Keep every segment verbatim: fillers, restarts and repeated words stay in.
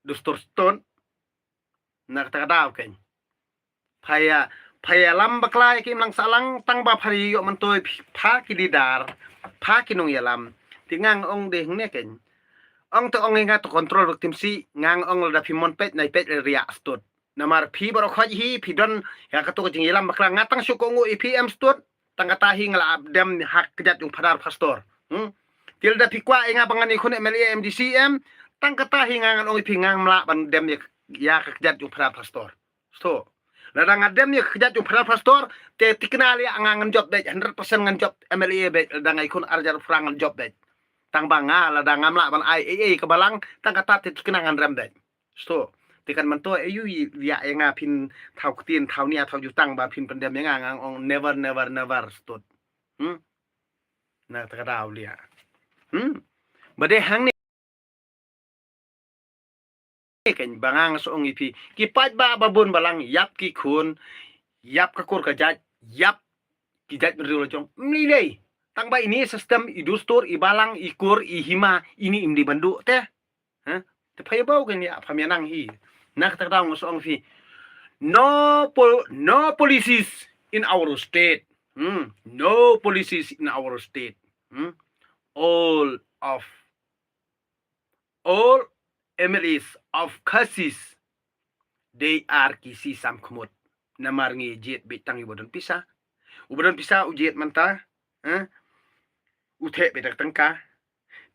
dustur stud. Na kata ka daw kein. Pha ïa, pha ïalam bakla ïa ki imlang sahlang tang ba pha ïoh myntoi pha ki leader, pha ki nongïalam. Te nga nga ong de hangne kein. Ong te ong ïa nga to control bad Timsih, nga nga ong lada phi mon peit nai peit lada ïa stud. Namar phi baroh khoit hi phi don ïa kato ka jingïalam bakla, nga tang shu kohnguh ïa phi em stud. Tang kata hi nga la ap dem ha ka kjat jong Phadar Pastor. Hmm? Te lada phi kwah ïa nga ba ngan ïakhun M L A, M D C em, tang kata hi nga ngan ong ïa phi nga ngam lah ban dem ïa, ïa ka kjat jong Phadar Pastor. Stud. Lada nga dem ïa ka kjat jong Phadar Pastor, te thikna leh nga ngan jop beit, hundred percent ngan jop M L A beit, lada nga ïakhun ar hajar phra ngan jop beit. Tang ba nga lada ngam lah ban ai ei ei ka balang, tang kata te thikna ngan rem beit. Stud. Te kan myntoi aïu ïa, ïa nga phin thaw ktien, thaw nia, thaw jutang ba phin pyndem ïa nga, nga ong never, never, never stud. Hmm? Na kata ka daw leh. Hmm? Ba dei hangne kein ba nga nga sa ong ïa phi. Ki paidbah babun balang, ïap ki khun, ïap ka kur ka jait, ïap ki jait bynriew la jong. Mlei lei. Tang ba ine system, i dustur, i balang, i kur, i hima, ine im dei ban duh te. Ha? Te pha ïa bau kein ïa, pha ïa nang hi. Na kata ka daw nga sa ong phi. No pol-, no policies in our state. Hmm? No policies in our state. Hmm? All of, all M L As of Khasis, they are Khasi samkhmut. Namar ngi jied beit tang ïa uba don pisa. Uba don pisa u jied mynta. Eh? U theh beit da ka tyngka.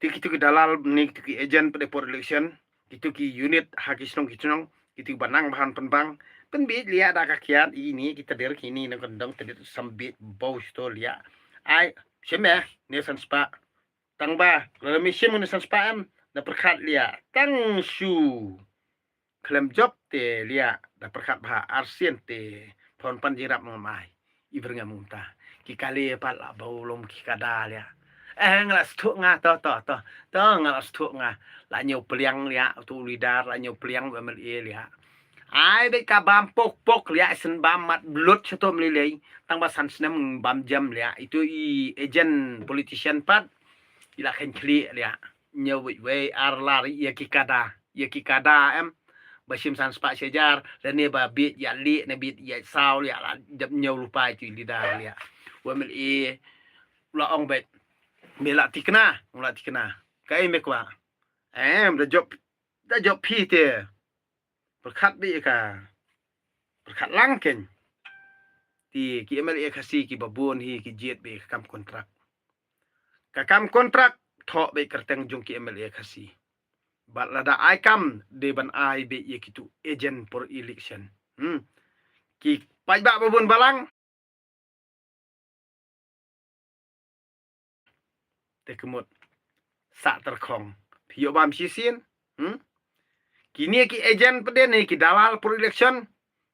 Te kito ki dalal ne kito ki agent pat por election, kito ki unit ha ki shnong ki shnong, kito ki ba nang ba han pynbang, pynbeit leh da ka kiad ine kita der kine na ka dong te det sam beit bau stud leh. Ai, shim eh, ne san spah. Tang ba, lada me shim ne san spah em, na pyrkhat leh. Tang shu khlem jop te leh, da pyrkhat bha arsien te phon pan jingrap ngam ai. I byrngem mynta. Ki kali pat la bau lum ki kada leh. Eh, nga la sdang nga to, to, to. To nga la sdang nga. La ñiew pliang leh, uto u leader la ñiew pliang u M L A leh. Ai beit ka bam pok pok leh, shen bam mat blut shato mlei lei. Tang ba san snem bam jam leh. Ito i agent politician pat. I la khein khlieh leh. Ñiew wei wei ar lar ïa ki kada. Ïa ki kada em. Ba shim san spah shi hajar, lane ba beit ïa lieh, ne beit ïa saw leh, la jop ñiew lypa ïa ki leader leh. U M L A u la ong beit. Me la thikna, u la thikna. Kaei me kwah. Em, da jop, da jop phi te. Pyrkhat beit ka. Pyrkhat lang kein. Te ki M L A Khasi ki babun hi ki jied beit ka kam kontrak. Ka kam kontrak thoh beit kyrteng jong ki M L A Khasi. Bad lada ai kam dei ban ai beit ïa kito agent por election. Hmm. Ki paidbah babun balang. Te ka mut. Sa tyrkhong. Phi ïoh bam shisien. Hmm. Kine ki agent pat ne ki dalal por election.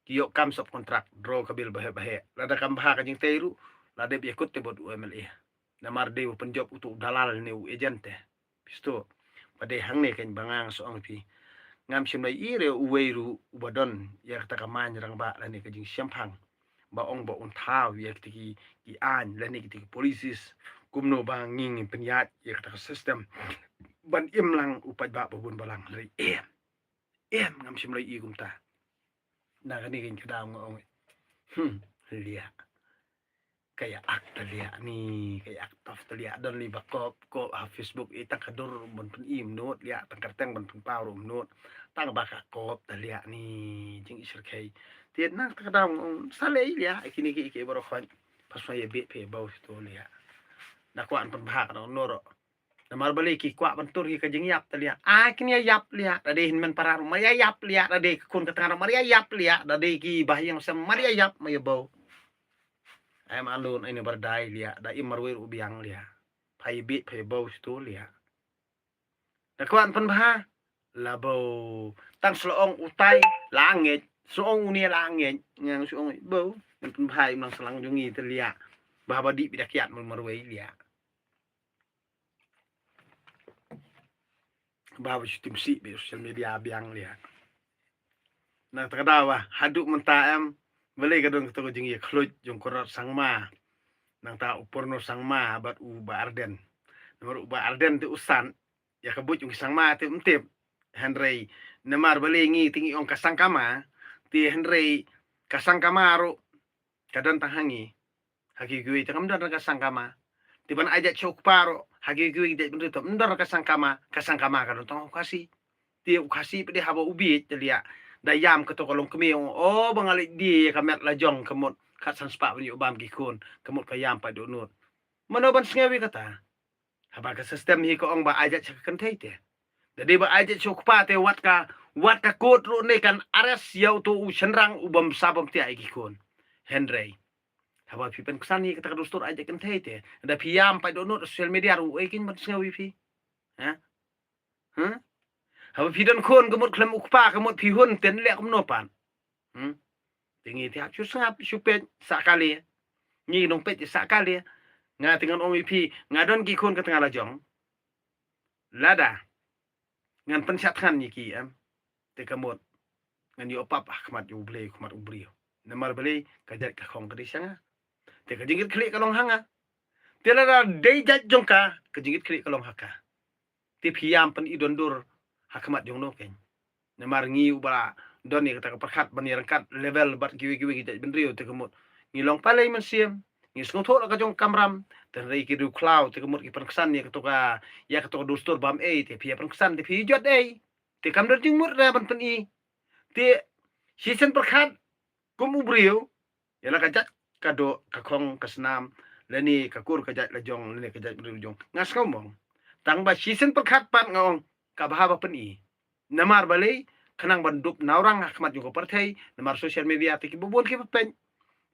Ki ïoh kam sub contract, draw ka bill baheh baheh. Lada kam bha ka jingtei ruh, la dep ïakut te bad u M L A. Namar dei u pynjop uto u dalal ne u agent te. Phi sdang. Ba dei hangne kein ba nga nga sa ong phi. Ngam shym la ïohi re uwei ruh uba don ïa kata ka main rangbah lane ka jingshemphang. Ba ong ba un thaw ïa kita ki, ki aiñ lane kita ki policies. Kumno ba ngi ngin pynïaid ïa kata ka system. Ban im lang u paidbah babun balang re em. Em, ngam shym la ïohi kumta. Na kane kein ka daw nga ong. Hmm, leh. Ka ïa ak ta leh ni, ka ïa ak tough ta leh. Don li ba kop, kop ha Facebook, i tang ka dur ban pyn-i mynno leh, tang ka kyrteng ban pynpaw ruh mynno. Tang ba ka kop ta leh ni, jingïasyrkhei. Te na kata ka daw nga ong, sa leh leh, kine ki, ki baroh khoit. Pas ma ïa bit phi bau sdang leh. Na kwah pynbha ka dong noro. Namar balei ki kwah ban tur ïa ka jingïap ta leh. Ai kin ïa ïap leh, da dei hynmen para ruh mar ïa ïap leh, da dei ki khun ka tnga ruh mar ïa ïap leh, da dei ki bahaïing sem mar ïa ïap, ma ïa bau. Ai ma lun ai ne bar dai leh, da im marwei ruh biang leh. Pha ïa bit pha ïa bau sdang leh. Da kwah pynbha la bau. Tang shu la ong utai la ngeit, shu la ong une la ngeit, ngan shu ong bau. Pynbha im lang sahlang jong ngi ta leh. Ba ba dih bit da kiad mar marwei leh. Ba ba shu tim sih beit social media biang leh. Na kata ka daw ba haduh mynta em, balei ka don kato ka jingïakhluit jong u Conrad Sangma. Nangta u Purno Sangma bad u Bah Ardent. Namar u Bah Ardent te u san ïa ka buit jong ki Sangma te um tip. Hynrei Namar balei ngi te ngi ong ka sangkama, te hynrei ka sangkama ruh ka don tang ha ngi. Ha kiwei kiwei te kam don ka sangkama. Te ban ai jait sha u kpa ruh ha kiwei kiwei ki jaitbynriew te kam don ka sangkama, ka sangkama ka don tang ha u Khasi. Te u Khasi pat de haba u bieit te liah, da ïam kato ka longkmie, o ba nga leit die ïa ka met la jong, ka mut khatsan spah ban ïoh bam ki khun, ka mut ka ïam pat dohnud. Mano ban sngew ïa kata? Haba ka system hi ka ong ba ai jait sha ka kynthei te. Da dei ba ai jait sha u kpa te wat ka, wat ka court ruh ne kan arrest ïa uto u shynrang u bym sa bym tiah ïa ki khun. Hynrei haba phi pynksan ïa kata ka dustur ai jait kynthei te, da phi ïam pat dohnud social media ruh, uei kin ban sngew ïa phi? Ha? Hmm? Haba phi don khun ka mut khlem u kpa, ka mut phi hun te leh kumno pat? Hmm? Te ngi te hap shu sngap, shu peit sah kali. Ngi nong peit sah kali. Nga te ngan ong ïa phi, nga don ki khun ka tnga la jong. Lada ngan pynshah thngan ïa ki em, te ka mut ngan ïoh pap ha khmat ïa U Blei, khmat u briew. Namar balei? Ka jait ka khong ka dei sha nga. Te ka jingkitkhlieh ka long ha nga. Te lada dei jait jong ka, ka jingkitkhlieh ka long ha ka. Te phi ïam pyn-i don dur ha khmat jong no kein? Namar ngi uba don ïa kata ka pyrkhat ban ïa ryngkat level bad kiwei kiwei ki jaitbynriew, te ka mut ngi long palei mynsiem, ngi sngewthuh la ka jong ka kamram. Te hynrei ki riew khlaw te ka mut ki pynksan ïa kato ka, ïa kato ka dustur bam ei, te phi ïa pynksan te phi jot ei. Te kam don jingmut re ban pyn-i. Te shisien pyrkhat kum u briew ïa la ka jait ka doh, ka khong ka snam, lane ka kur ka jait la jong, lane ka jaitbynriew la jong. Nga sngew mong. Tang ba shisien pyrkhat pat nga ong ka bha ba pyn-i. Namar balei? Khnang ban dup nawrang ha khmat jong ka pyrthei, namar social media te kiba bun kiba peit.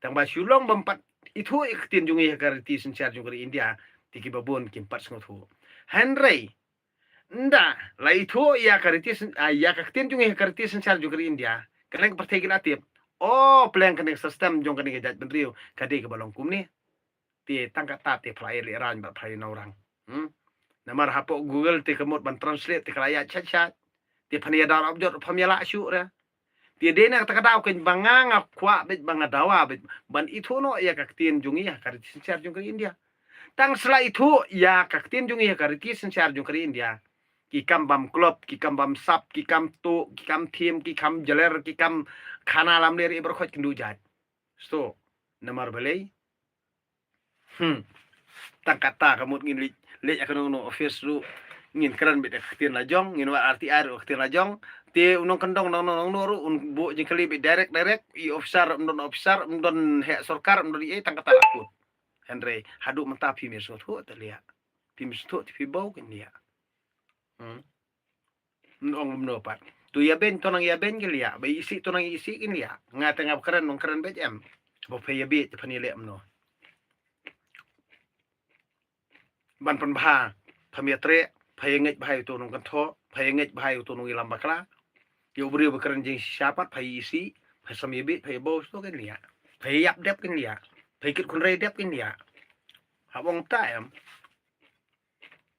Tang ba shu long bym pat ithuh ïa ka ktien jong ngi ha ka riti synshar jong ka ri India, te kiba bun kim pat sngewthuh. Hynrei ynda la ithuh ïa ka riti syn-, ah, ïa ka ktien jong ngi ha ka riti synshar jong ka ri India, kane ka pyrthei ki la tip, o, pleng kane ka system jong kane ka jaitbynriew ka dei kaba long kumne. Te tang kata te phi la ïa lehrain bad phi la ïa nawrang. Hmm? Namar hapoh Google te ka mut ban translate te ka la ïaid shait shait. Te phin ïa daw rap jot phim ïa lah shuh re. Te dei na kata ka daw kein ba nga nga kwah beit, ba nga dawa beit ban ithuh noh ïa ka ktien jong ngi ha ka riti synshar jong ka ri India. Tang shu la ithuh ïa ka ktien jong ngi ha ka riti synshar jong ka ri India, ki kam bam klop, ki kam bam sap, ki kam tuh, ki kam thiem, ki kam jler, ki kam khana lamler, i baroh khoit kynduh jait. So namar balei? Hmm. Tang kata ka mut ngin leit, leit ha kano kano office ruh ngin kren beit da ka ktien la jong, ngin wad R T I ruh ka ktien la jong. Te u nongkyndong nongno nongno ruh un buh jingkylli beit direct direct, i officer ruh ym don, officer ruh ym don, heh sorkar ruh ym don, ei, tang kata la kut. Hynrei haduh mynta phim sngewthuh te liah. Phim sngewthuh te phi bau kin liah. Hmm. Nong mno pat. Tu ïa beiñ, tu nang ïa beiñ ki liah. Ba isih, tu nang isih kin liah. Nga te nga ba kren, nong kren beit em. Ba phi ïa beit, phi ïa leh mno. Ban pynbha, phi ïa treh, phi ïa ngeit bha ïa uto nongkynthoh, phi ïa ngeit bha ïa uto nongïalam bakla. Ïa u briew ba kren jingshisha pat, phi ïa isih, phi sam ïa beit, phi ïa bau, to kin liah. Phi ïa ïap dep kin liah. Phi ïa kit khun rei dep kin liah. Hap ong ta em.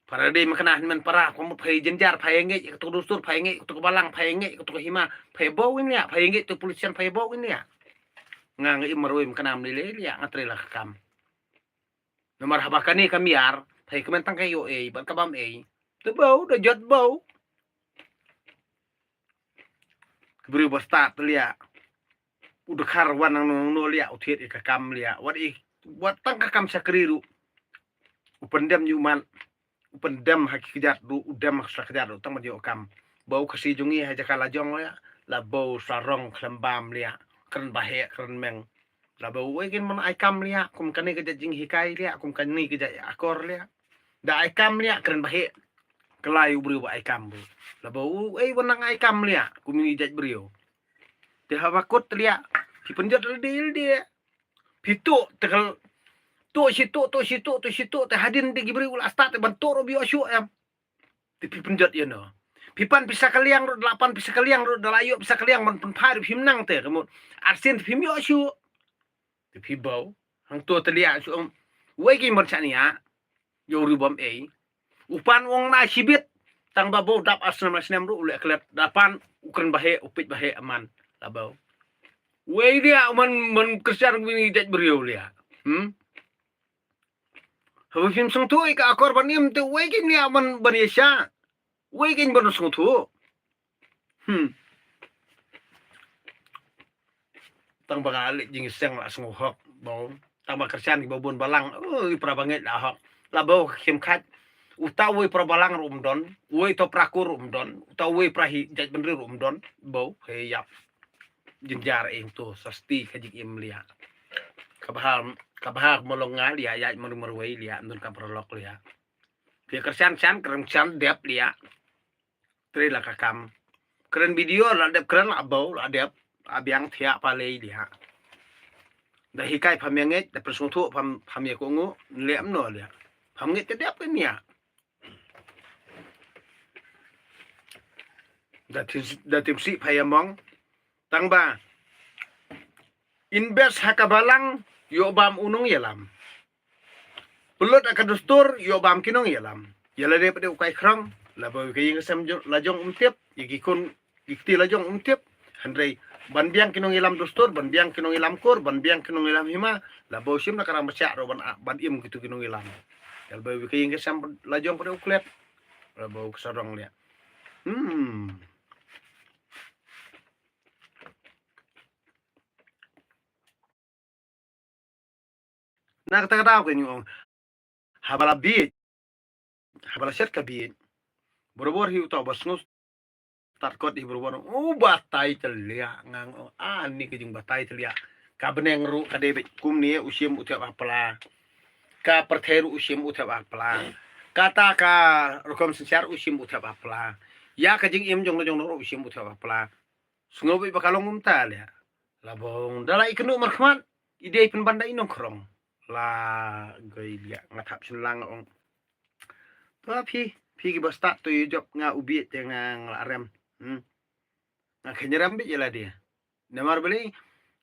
Para dei ma kane hynmen para, ka mut phi ïa jynjar, phi ïa ngeit ïa kato ka dustur, phi ïa ngeit ïa kato ka balang, phi ïa ngeit ïa kato ka hima, phi ïa bau kin liah, phi ïa ngeit ïa kato ka politician, phi ïa bau kin liah. Nga nga im marwei ma kane, ym lei lei liah, nga trei la ka kam. Namar haba kane ka miar, phi ïa kmen tang ka ïoh ei bad ka bam ei. Te bau, da jot bau. Ki briew ba stad liah. U dkhar wan nangno nangno liah, u thied ïa ka kam liah. Wat i, wat tang ka kam shakri ruh u pyndem ïa u mat, u pyndem ha ki kjat ruh, u dem ha ki kjat ruh tang ban ïoh kam. Ba u Khasi jong ngi ha jaka la jong liah, la bau sarong khlem bam liah, kren baheh kren meng. La bau uei kin ban ai kam liah, kum kane ka jait jinghikai liah, kum kane ka jait akor liah. Da ai kam liah, kren baheh. Kylla ïa u briew ba ai kam bad la bau uei ban nang ai kam liah, kum ngi jait briew. Te haba kut liah, phi pynjot lade lade. Phi tuh te kal, tuh shi tuh, tuh shi tuh, tuh shi tuh, te hadien te ki briew la stad te ban tuh ruh ba ïoh shuh em. Te phi pynjot ïano? Phi pan pisa kylliang ruh, da la pan pisa kylliang ruh, da la ïoh pisa kylliang ban pynphai ruh phim nang te, ka mut arsien te phim ïoh shuh. Te phi bau. Hangto te liah shuh, ong, uei kin ban shaniah ïa u briew bam ei. U pan u ong na shibit, tang ba bau dap ar snem ar snem ruh u leh klet, da pan u kren baheh, u peit baheh man, la bau. Uei liah u man, man Khristan, uei jait briew liah. Hmm? Haba phim sngewthuh ïa ka akor ban im te uei kin liah ban, ban ïa shah. Uei kin ban sngewthuh. Hmm. Tang ba nga leh jingseng la sngewhok, bau. Tang ba Khristan kiba bun balang, ui, para bangeit la hok. La bau khim khat. Uta uwei para balang ruh um don, uwei to para kur ruh um don, uta uwei para hi jait bynriew ruh um don, bau, he ïap. Jynjar ing to, sasti ka jingim liah. Ka bha, ka bha malong nga liah, ïaid mar marwei liah, ym don ka paralok liah. Phi Khristan san, kren san dep liah. Tre la ka kam. Kren video la dep kren la bau la dep. La biang thiah palei liah. Da hikai pham ïa ngeit, da pynsngewthuh pham, pham ïa kohnguh, leh mno liah. Pham ngeit te dep ke nia. Da tim, da tim sih pha ïa mong. Tang ba. Invest ha ka balang, ïoh bam u nongïalam. Pynlut ha ka dustur, ïoh bam ki nongïalam. Ïa lade pat de u kai khrong, la bau ka ïing ka sem jo-, la jong um tip, ïa ki khun ki kti la jong um tip. Hynrei ban biang ki nongïalam dustur, ban biang ki nongïalam kur, ban biang ki nongïalam hima, la bau shim na ka rang ba shah ruh ban, ban im kitu ki nongïalam. Ïa la bau ka ïing ka sem la jong pat de u klet. La bau ka sarong liah. Hmm. Na kata ka daw ka ngi ong. Haba la bieit. Haba la shet ka bieit. Barabor hi uta ba sngew stad kot hi barabor. U batai teliak nga ong. Ani ka jingbatai teliak. Ka bneng ruh ka dei beit kumne u shim u thep ha pla. Ka pyrthei ruh u shim u thep ha pla. Kata ka rukom synshar u shim u thep ha pla. Ïa ka jingim jong na jong ruh u shim u thep ha pla. Sngew beit ba ka long kumta liah. La bong da la i kynduh markhmat. I dei pynban da i nongkhrong. La goi liah nga thap shin lang ong. To phi, phi kiba stad to ïa jop nga u bieit te nga la rem. Hmm. Nga khein rem beit ïa lade. Namar balei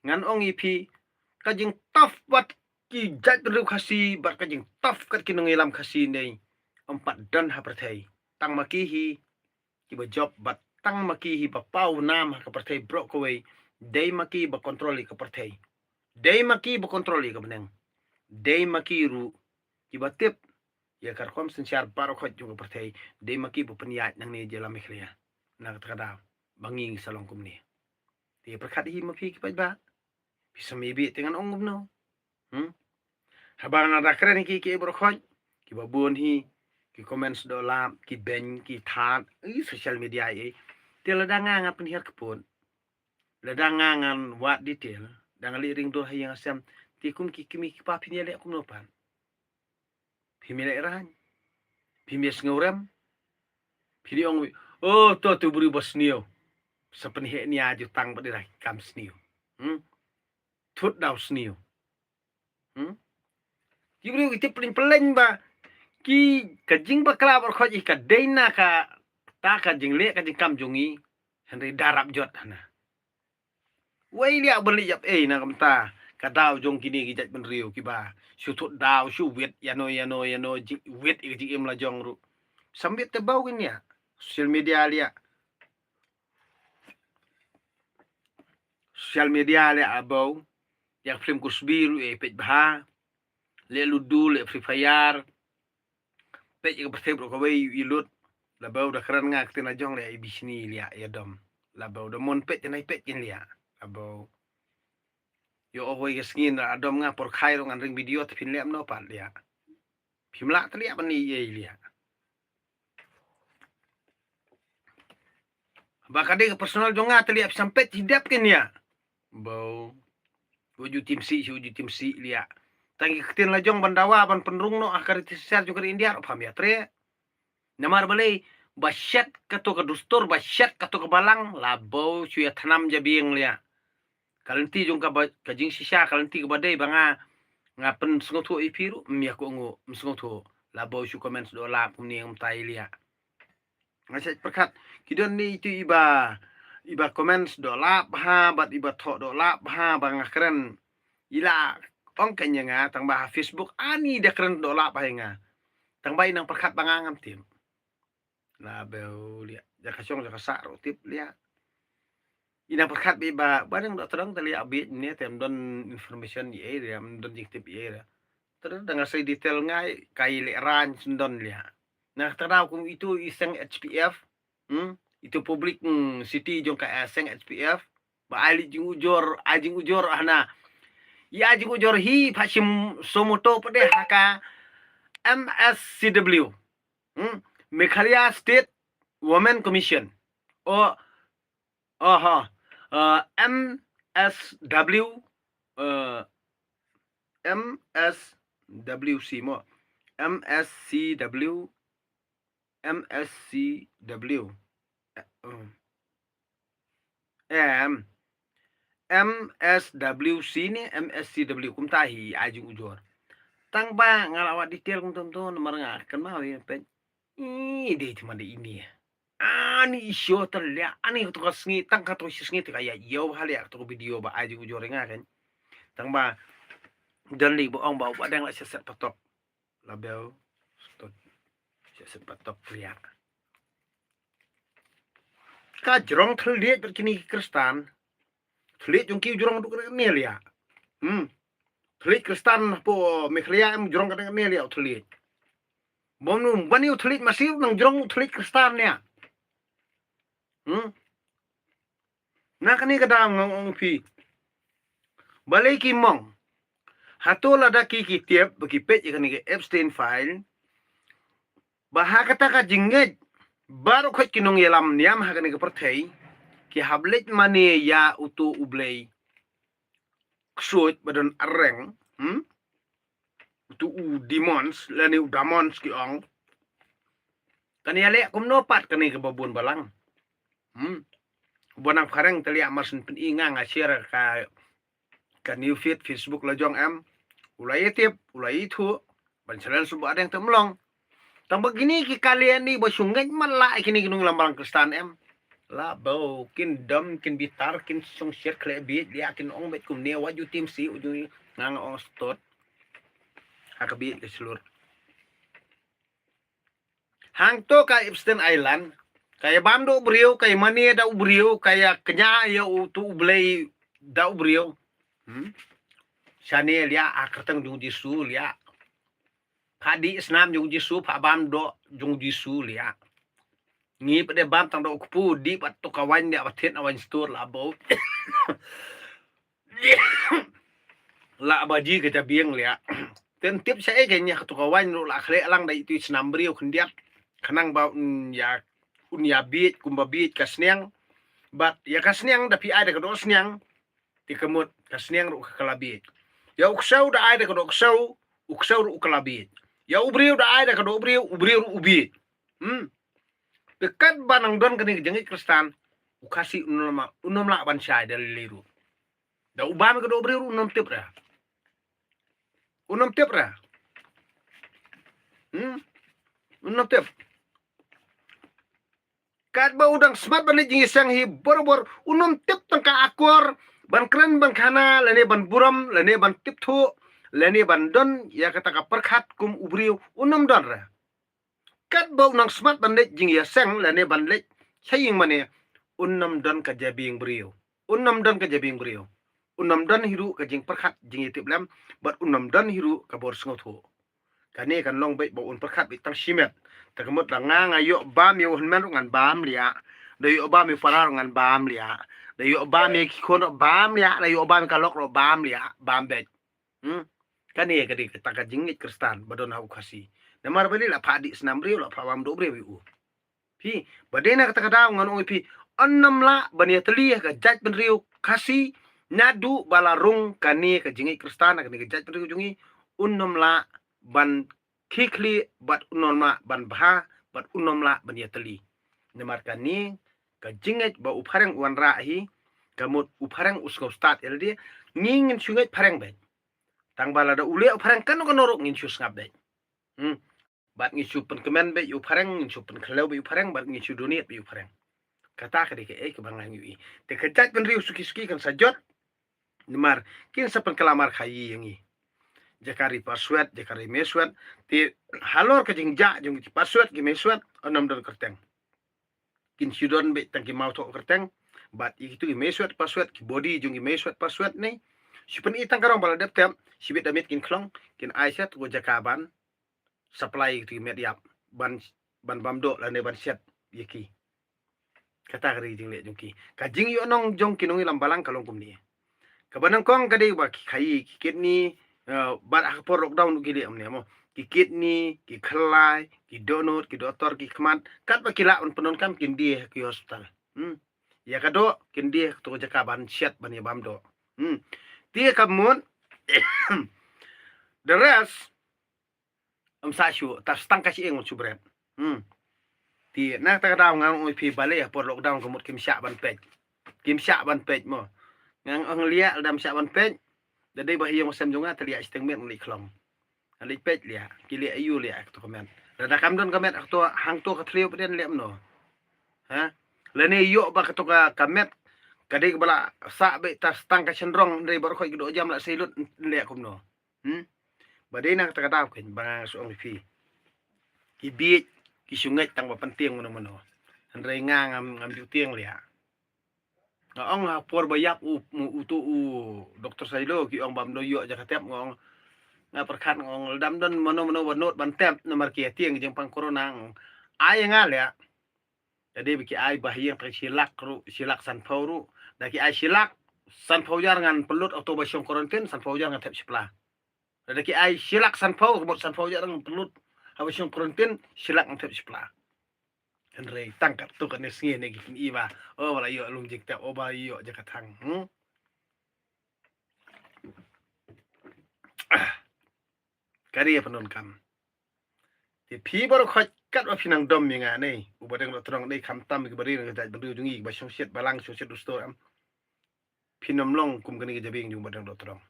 ngan ong ïa phi ka jingtaf bad ki jait bynriew Khasi bad ka jingtaf kat ki nongïalam Khasi nei. Ym pat don ha pyrthei. Tang ma ki hi kiba jop bad tang ma ki hi ba paw nam ha ka pyrthei baroh kawei. Dei ma ki ba kontrol ïa ka pyrthei. Dei ma ki ba kontrol ïa ka bneng. Dei ma ki ruh kiba tip ïa ka rukom synshar baroh khoit jong ka pyrthei. Dei ma ki ba pynïaid nangne jylla Meghalaya. Na kata ka daw ba ngi ngi sa long kumne. Te pyrkhat hi ma phi ki paidbah. Phi sa mih beit te ngan ong kumno. Hmm? Haba nga da kren hi ki ki baroh khoit kiba bun hi ki comments doh lap ki beiñ ki thad i social media i. Te lada nga nga pynhiar kput. Lada nga ngan wad detail da nga leh ring dur ha ïing ha sem. Te kum ki kmie ki kpa phin ïaleh kumno pat. Phim ïaleh raiñ. Phim ïasngewrem. Phin ong, oh to tu briew ba sniew. Sa pynheh nia jutang ba dei kam sniew. Hmm? Thut daw sniew. Hmm? Ki briew ki tip pyllein pyllein ba ki ka jingbakla baroh khoit ka dei na kata ka jingleh ka jingkam jong ngi. Hynrei da rap jot hana. Wei liah ban leh ïap ei na kumta ka daw jong kine ki jait bynriew kiba shu thut daw shu wit ïano ïano ïano jing wit ïa ka jingim la jong ruh. Sambit te bau kin ïa social media liah. Social media liah a bau. Ïa ka film Kusbi ruh ïa peit bha. Leh ludu leh Free Fire. Peit ïa ka pyrthei baroh kawei i lut. La bau da kren nga ktien la jong leh i bishni liah ïa dom. La bau da mon peit nai peit kin liah. La bau. Ïoh owei ka sngi na dom nga por khai ruh ngan ring video te phin leh mno pat liah. Phim lah te liah ban i ei liah. Ba ka dei ka personal jong nga te liah phi sam peit hi dep kin ïa. Bau. Uju tim si, uju tim si liah. Tang ki ktien la jong ban dawa ban pynrung noh ha ka riti sar jong ka ri India ruh pham ïa tre. Namar balei ba shet kato ka dustur ba shet kato ka balang la bau shu ïa thnam jabieng liah. Ka lynti jong ka ba, ka jingshisha ka lynti kaba dei ba nga nga pynsngewthuh ïa phi ruh ym ïa kohnguh ym sngewthuh. La bau shu comments doh lap kumne ngam tai liah. Nga shet pyrkhat ki don ni itu iba iba comments doh lap ha bad iba thoh doh lap ha ba nga kren. Ila ong ka ïa nga tang ba ha Facebook ani da kren doh lap ha ïa nga. Tang ba i nang pyrkhat ba nga ngam tip. La beu liah ja ka shong ja ka sah ruh tip liah. I nang pyrkhat beit ba ba nang doh tdong te liah beit ne tem don information i ei liah don jingtip i ei liah. Tdong da nga sei detail ngai kai leh raiñ sendon liah. Na kata daw kum itu i seng H P F. Hmm? Itu public, mm, city jong ka, eh, seng H P F. Ba ai leit jingujor, ai jingujor hana. Ïa ai jingujor hi pha shim suo moto pat de ha ka M S C W. Hmm? Meghalaya State Women Commission. O, aha. Uh, M S W, uh, M S W C mo. M S C W, M S C W. Eh, um, M, M S W C ne M S C W, kumta hi ai jingujor. Tang ba nga la wad detail kumta kumta namar nga kynmaw ïa peit. Ih, dei tymmen dei ini. Ani i shu tyrliak, ani kato ka sngi, tang kato ka sngi te ka ïa ïoh ha liak kato ka video ba ai jingujor ïa nga kan. Tang ba don lei ba ong ba u Bahdeng la shet shet patok. La bew stud. Shet shet patok tyrliak. Ka jrong thylliej bad kine ki Khristan. Thylliej jong ki jrong duk ne liak. Hmm. Thylliej Khristan hapoh Meghalaya em jrong ka ne liak thylliej. Bym nu ban ïa u thylliej masiw nang jrong u thylliej Khristan ïa. Hmm. Na kane ka daw nga ong phi. Balei ki mong? Hato lada ki ki tiap ba ki peit ïa kane ka Epstein file. Ba ha kata ka jingngeit baroh khoit ki nongïalam niam ha kane ka pyrthei ki hap leit mane ïa uto u blei ksuid ba don areng, hmm? Uto u demons lane u demons ki ong. Kan ïaleh kumno pat kane kaba bun balang. Hmm. Ba nang phareng tyrliak mar shen pyni nga nga share ka ka new feed Facebook la jong em. U la ïa tip, u la ïa thuh. Ban challenge u Bahdeng te mlong. Tang ba kine ki kali ani ba shu ngeit man la kine ki nongïalam balang Khristan em. La bo kin dom kin bitar kin song shet khleh bieit ïa kin ong beit kumne wa ju tim si u ju nga nga ong stot. Ha ka bieit ka shlur. Hangto ka Epstein Island, ka ïa bam da u briew, ka ïa mane da u briew, ka ïa kñia ïa uto u blei da u briew. Hmm? Shane liak ha kyrteng jong u Jisu liak. Pha dih snam jong u Jisu, pha bam doh jong u Jisu liak. Ngi pat de bam tang da u kpu, dih pat to ka waiñ liak, ba thied na waiñ stur la bo. La ba ji ka jabieng liak. Ten tip shaei ka ïa kato ka waiñ ruh la khleh lang da itu i snam briew khyndiat. Khnang ba un ïa, un ïa bieit kumba bieit ka sniang. Bad ïa ka sniang da phi ai da ka doh sniang. Te ka mut ka sniang ruh ka la bieit. Ïa u ksew da ai da ka doh ksew, u ksew ruh u ka la bieit. Ïa u briew da ai da ka doh briew, u briew ruh u bieit. Hmm. Te katba nang don kane ka jingngeit Khristan, u Khasi un ym lah, un ym lah ban shai da lei lei ruh. Da u bam ka doh briew ruh un ym tip ra. Un ym tip ra. Hmm? Un ym tip. Katba u dang smat ban leit jingïaseng hi borabor un ym tip tang ka akor ban kren ban khana lane ban burom lane ban tip thuh lane ban don ïa kata ka pyrkhat kum u briew un ym don ra. Katba u nang smat ban leit jingïaseng lane ban leit sha ïing mane un ym don ka jabieng briew. Un ym don ka jabieng briew. Un ym don hi ruh ka jingpyrkhat jingïatiplem bad un ym don hi ruh ka bor sngewthuh. Kane kan long beit ba un pyrkhat beit tang shimet. Te ka mut da nga nga ïoh bam ïa u hynmen ruh ngan bam liak. Da ïoh bam ïa u para ruh ngan bam liak. Da ïoh bam ïa ki khun ruh bam liak. Da ïoh bam ïa ka lok ruh bam liak. Bam beit. Hmm? Kane ka dei kata ka jingngeit Khristan ba don ha u Khasi. Namar balei la pha dih snam briew la pha bam doh briew ïa u. Phi, ba dei na kata ka daw ngan ong ïa phi, un ym lah ban ïatylli ha ka jaitbynriew Khasi, naduh ba la rung kane ka jingngeit Khristan ha kane ka jaitbynriew jong ngi, un ym lah ban khie khlieh bad un ym lah ban bha bad un ym lah ban ïatylli. Namar kane ka jingngeit ba u phareng u wanrah hi, ka mut u phareng u sngew stad ïa lade, ngi ngin shu ngeit phareng beit. Tang ba lada u leh u phareng kano kano ruh ngin shu sngap beit. Hmm. Bad ngin shu pynkmen beit ïa u phareng, ngin shu pynkhliew beit ïa u phareng, bad ngin shu donate beit ïa u phareng. Kata ka dei kaei kaba nga ïohi. Te ka jaitbynriew suki suki kan sa jot. Namar kin sa pynklamar khaïi ïa ngi. Jaka ri Parswet, jaka ri Meiwswet. Te halor ka jingjah jong ki Parswet ki Meiwswet, un ym don kyrteng. Kin shu don beit tang ki mawthoh kyrteng. Bad ïa kitu ki Meiwswet Parswet, ki body jong ki Meiwswet Parswet ne. Shu pyni tang ka rong ba la dep tep, shibit da miet kin khlong, kin ai sha tu jaka ban supply ïa kitu ki met ïap ban, ban bam doh lane ban shet ïa ki. Kata ka dei ka jingleh jong ki. Ka jingïohnong jong ki nongïalam balang ka long kumne. Kaba nyngkong ka dei ba ki khaïi, ki kidney, eh, bad ha ka por lockdown ki leh kumne mo. Ki kidney, ki khyllai, ki dohnud, ki dohtor, ki khmat, katba ki lah ban pyndonkam kin die ha ki hospital. Hmm. Ïa ka doh kin die ha kato ka jaka ban shet ban ïa bam doh. Hmm. Te ka mut the rest, ym sah shuh, tang tang ka shyieng shu bret. Hmm. Te na kata ka daw ngan ong ïa phi balei ha por lockdown ka mut kim shah ban peit. Kim shah ban peit mo. Ngan ong liah lada ym shah ban peit. Da dei ba ha ïing ha sem jong nga te liah shiteng miet ngan leit khlong. Ngan leit peit liah. Ki liah aiu liah kato ka met. Lada kam don ka met kato hangto ka thliew pdeng liah mano. Ha? Lane ïoh ba kato ka, ka met ka dei kaba la sah beit tang tang ka shynrong, hynrei baroh khoit ka dohjam la sei lut, liah kumno. Hmm? Ba dei na kata ka daw keiñ ba nga shu ong ïa phi. Ki bieit, ki shu ngeit tang ba pyntieng mano mano. Hynrei nga ngam, ngam ju tieng liah. Nga ong ha por ba ïap u, u, uto u Doktor Sailo, ki ong bam doh ïoh jaka tep, nga ong, nga pyrkhat, nga ong lada ym don mano mano ba nud ban tep namar ki ïa tieng jingpang corona, nga ong ai nga liah. Da dei ba ki ai ba ha ïing tang shi lak ruh, shi lak sanphew ruh. Da ki ai shi lak sanphew hajar ngan pynlut ha uto ba shong quarantine, sanphew hajar ngan thep shipla. Da ki ai shi lak sanphew, ka mut sanphew hajar ngan pynlut haba shong quarantine, shi lak ngan thep shipla. Hynrei tang katto katne sngi ne ki kynnoh ba, o ba la ïoh lum jingtep, o ba la ïoh jaka thang. Hmm? Ka dei pyndonkam. Te phi baroh khoit katba phi nang dom ïa nga ne, u Bah Deng Dohtdong ne, khamtam ki ba ri na ka jaitbynriew jong ngi, ba shongshit balang shongshit dustur em. Phin ym long kum kane ka jabieng jong u Bah Deng Dohtdong.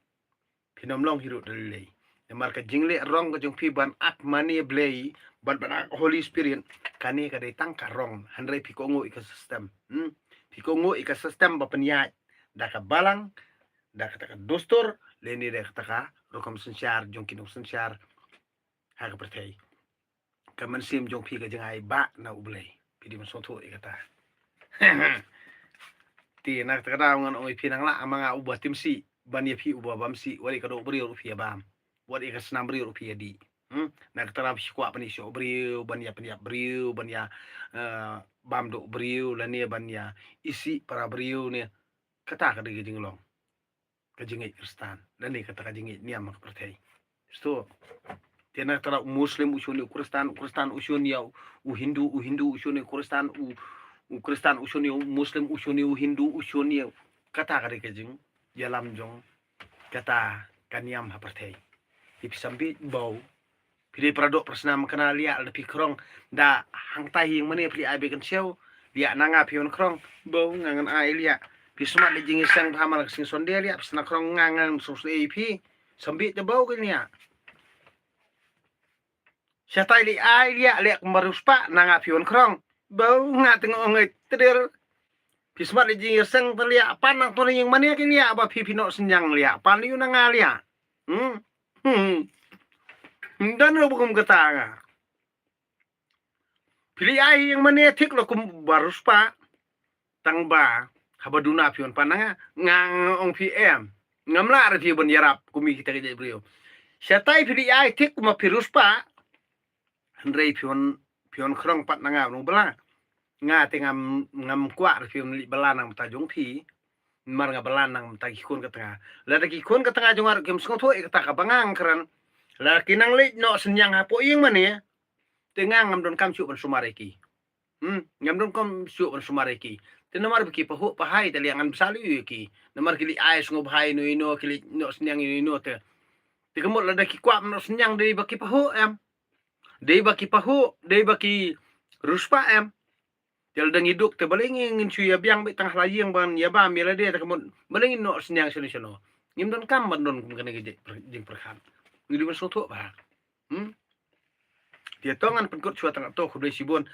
Phin ym long hi ruh da lei lei. Namar ka jingleh rong ka jong phi ban ap mane Blei, ban ban ap Holy Spirit, kane ka dei tang ka rong, hynrei phi kohnguh ïa ka system. Hmm? Phi kohnguh ïa ka system ba pynïaid da ka balang, da kata ka dustur, lane da kata ka rukom synshar jong ki nongsynshar ha ka pyrthei. Ka mynsiem jong phi ka jingai bah na U Blei. Phi dei ban sngewthuh ïa kata. Te na kata ka daw ngan ong ïa phi, nang lah ma nga uba tim sih ban ïa phi uba bam sih, wat ïa ka doh briew ruh phi ïa bam. Wat ïa ka snam briew ruh phi ïa dih. Hmm? Na kata ka daw phi kwah ban ïa shoh briew, ban ïa pynïap briew, ban ïa, eh, bam doh briew, lane ban ïa isih para briew ne. Kata ka dei ka jinglong ka jingngeit Khristan, lane kata ka jingngeit niam ha ka pyrthei. Sto. Te na kata ka daw u Muslim u shun ïa u Khristan, u Khristan u shun ïa u Hindu, u Hindu u shun ïa u Khristan, u, u Khristan u shun ïa u Muslim, u shun ïa u Hindu, u shun ïa u, kata ka dei ka jingïalam jong kata ka niam ha pyrthei. Te phi sngewbha bau. Phi dei para doh para snam, kane liah lada phi khrong da hangtai ha ïing mane phi leit ai beit kynshew, liah na nga phi wan khrong. Bau, nga ngan ai liah. Phi smat leit jingïaseng bha man la ka sngi Sunday, liah phi sna khrong, nga ngan sngewsih ïa phi. Sngewbha te bau kane liah. Shatai leit ai liah, liah kumba riewspah, na nga phi wan khrong. Bau, nga te nga ong ïa te der. Phi smat leit jingïaseng te liah, pan nangto na ïing mane kane liah, ba phi phi noh synñiang liah, pan leit na nga liah. Hmm. Hmm. Ym don ruh ba kum kata nga. Phi leit ai ïing mane thik la kumba riewspah. Tang ba haba duna phi wan pan na nga, nga ong phi em. Ngam lah re phi ban ïarap kum kita ki jaitbynriew. Shatai phi leit ai thik kumba phi riewspah. Hynrei phi wan, phi wan khrong pat na nga u nongbylla. Nga te ngam, ngam kwah re phi wan leit bylla na ka bynta jong phi. Namar nga bylla na ka bynta ki khun ka tnga. Lada ki khun ka tnga jong nga ruh kim sngewthuh ïa kata kaba nga kren, lada ki nang leit noh synñiang hapoh ïing mane, te nga ngam donkam shuh ban sumar ïa ki. Hmm, ngam donkam shuh ban sumar ïa ki. Te namar ba ki pahuh pahai te liah, ngan bsa lei ïa ki. Namar ki leit ai sngewbha ïano ïano, ki leit noh synñiang ïano ïano te. Te ka mut lada ki kwah noh synñiang dei ba ki pahuh em. Dei ba ki pahuh, dei ba ki riewspah em. Te lada ngi duk te balei ngin shu ïa biang beit tang ha la ïing ban ïa bam ïa lade, te ka mut balei ngin noh synñiang shano shano. Ngim donkam ban don kum kane ka jing, jingpyrkhat. Ngi dei ban sngewthuh bha. Hmm? Te to ngan pynkut shuwa tang to, khublei shibun.